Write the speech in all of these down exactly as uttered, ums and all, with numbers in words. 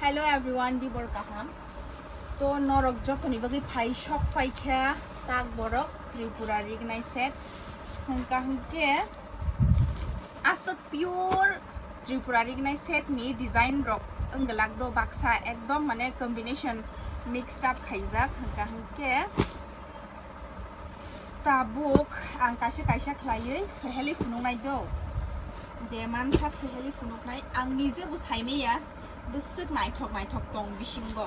Hello everyone, bibor kaham. To norok jotoni bagwi phai sok phai kha tak borok Tripura rignai set. Hwnkha hwnkhe aswk pure Tripura rignai set ni design rok wngwlak do baksa ekdom mane combination mixed up khaijak hwnkha hwnkhe Tabuk ang kaisa kaisa khlaiwi feheli phunuknai do. Je mansa feheli phunuknai, ang nije bo saimaya, bwswk naithok naithok tong bisingo.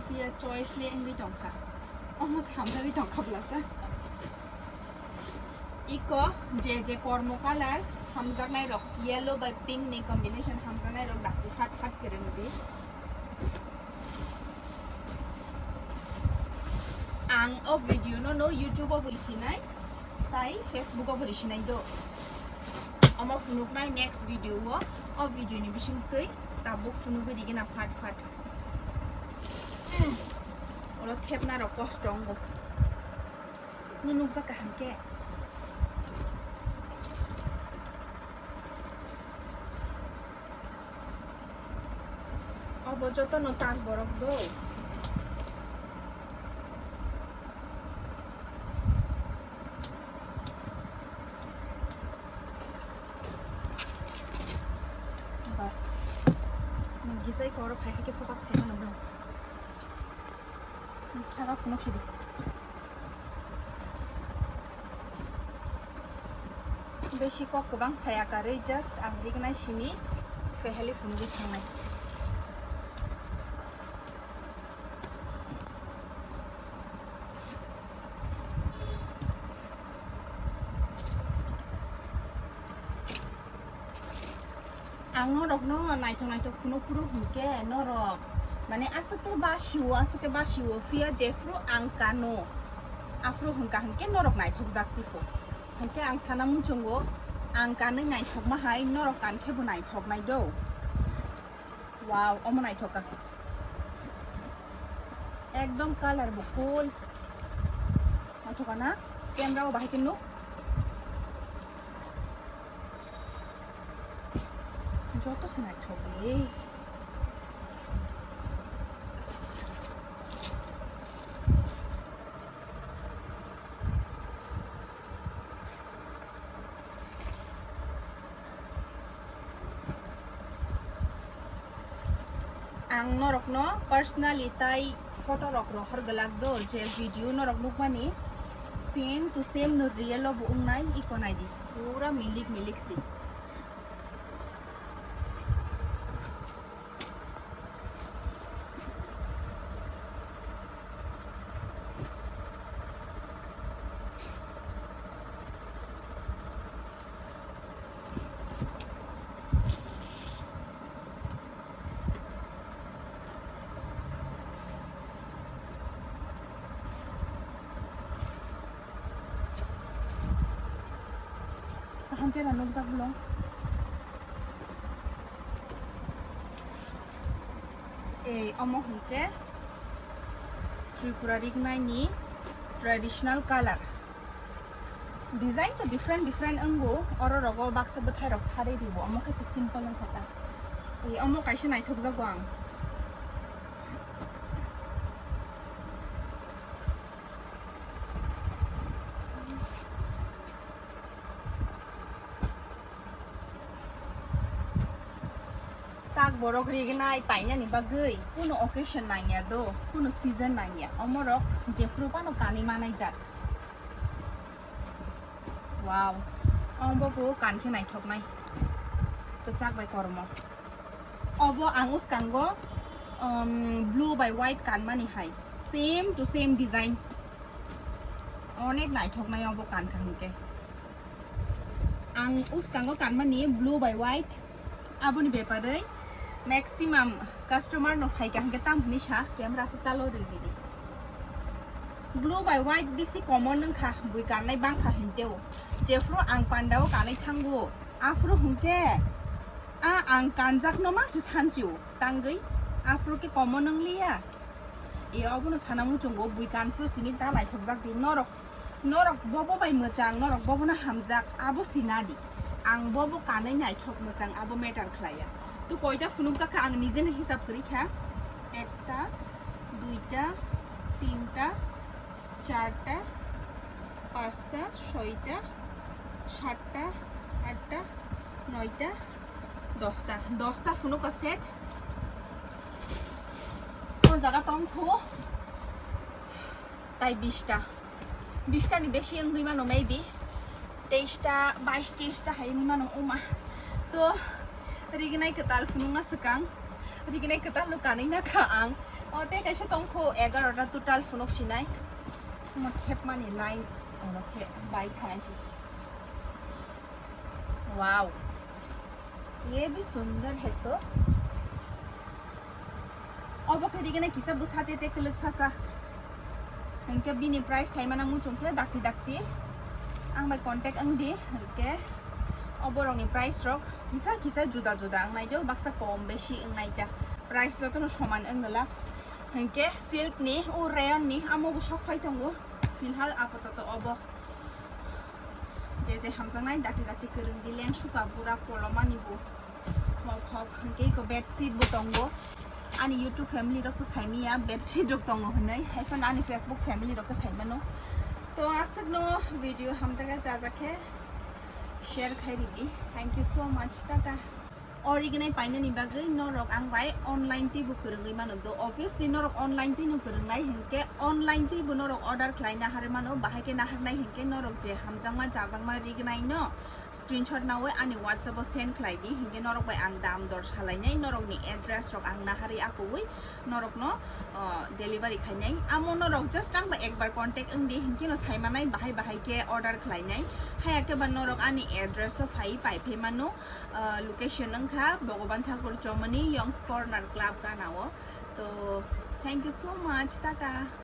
Phiya choice le wngwi tongkha. Omo se hamjagwi tongkha blasa. Iko je je kormo colour hamjaknai rok, yellow bai pink ni combination hamjaknai rok dakti fat fat kwrwng di. Ang o video no, no YouTube o bo risinai, tai Facebook o bo risinai do. Omo phunuknai next video o, o video ni bising twi tabuk phunugwi rigena fat fat. Hmm. Oro thepna rok kosto wngo. Nung nukjak kaham khe. Obo jotono tak borok do. Bas. Nung gisai khe oro phai hai khe focus khai mano bro. Saka phunuk sidi. Besi kok kwbang saya karwi just ang rignai simi feheli phunugwi thangnai. Ang norokno naithok naithok phunuk phuru hwnkhe norok mane aswk khe basio, aswk khe basio, phiya jephru ang kano aphuru hwnkha hwnkhe norok naithokjak tipho. Hwnkhe ang sana muchungo ang kanwi naithokma hai norok kankhe bo naithoknai do. Wow, omo naithok kha. Ekdom colour bo cool. Naithok kha na? Camera o bahai khe nuk. Joto se naithok le. Ang norokno personally tai photo rok rohor glak do, je video norok nukmani same to same no real o bo wngnai, iko naidi pura milik milik si. Kaham khe na nukjak bwlong. Ei, omo hwnkhe Tripura rignai ni traditional colour. Design to different different wngo, oro rogo baksa bwthai rok sarwi ribo, omo khe to simple wngkha ta. Ei, omo kaisa naithokjago ang. Tak borok rignai painani bagwi kunu occasion nangya do, kunu season nangya. Omorok jephru phano kanwi manai jat. Wow, omo bo kankhe naithoknai. Kwchak bai kormo. Obo ang uskango, um, blue bai white kanmani hai. Same to same design. Onek naithoknai obo kankha hwnkhe. Ang uskango kanmani blue bai white. Aboni beparwi maximum customer no phaikha hwnkhe tamo hinwi sa, camera se talo rwrwdi. Blue bai white bisi common wngkha, bui kannai bangkha hwnkhe o. Jephru ang pandao kanwi thango, aphuru hwnkhe a ang kanjakno ma se sanchio tangwi, aphuru khe common wngliya. E obono sana muchungo bui kanphuru simi ta naithokjak di norok. Norok bobo bai mwchang, norok bobono hamjak, abo sinadi. Ang bobo kanwi naithok mwchang, abo matter khlaiya. To koita phunukjak kha ang nijeno hisab kwrwi kha. Ekta, duita, tinta, charta, pasta, soita, satta, atta, noita, dosta. Dosta phunuk o set. O jaga tong kho tai bista. Bista ni besi wngwi mano maybe. Teista, bais, teista hai wngwi mano uma. To rignai kwtal phunukna swkang. Rignai kwtal no kanwi na kha ang. O tei kaisa tong kho egarota total phunuk sinai. Mo thepmani line ono khe bai thanai si. Wow. Ye bhi sundar hai to. Obo khe rignai kisa bwsa te te kwlwk sasa. Hwnkhe bini price hai mana muchung khe dakti dakti. Ang bai contact wng di hwnkhe obo rokni price rok kisa kisa juda juda wng nai do, baksa kom besi wng nai ta. Price jotono soman wng la. Hwnkhe silk ni, o rayon ni, amo bo sok phai tongo. Filhal apatoto obo. Je je hamjaknai dakti dakti kwrwng di, leng suka bura kolomani bo. Hok hok hwnkhe iko bedsheet bo tongo. Ani YouTube family rok to saimiya bedsheet rok tongo hwnwi. Hai phano ani Facebook family rok to saimano. To aswkno video hamjakya chajak khe share khai ridi. Thank you so much. Tata. O rignai painani bagwi norok ang bai online teibo kwrwngwi mano do. Obviously norok online teino kwrwngnai hwnkhe online teibo norok order khlai naharwi mano. Bahai khe naharnai hwnkhe norok je hamjakma chajakma rignai no screenshot nawi ani WhatsApp o send khlai di, hwnkhe norok bai ang dam dor salainai, norokni address rok ang naharwi akugwi norokno, uh, delivery khainai. Amo norok just ang bai ekbar contact wng di, hwnkhe no saimanai bahai bahai khe order khlainai. Haya khe ba norok ani address o phai pai phai mano, uh, location wngkha Bhogoban Thakur Chomoni Young's Corner Club gana o. To thank you so much, tata.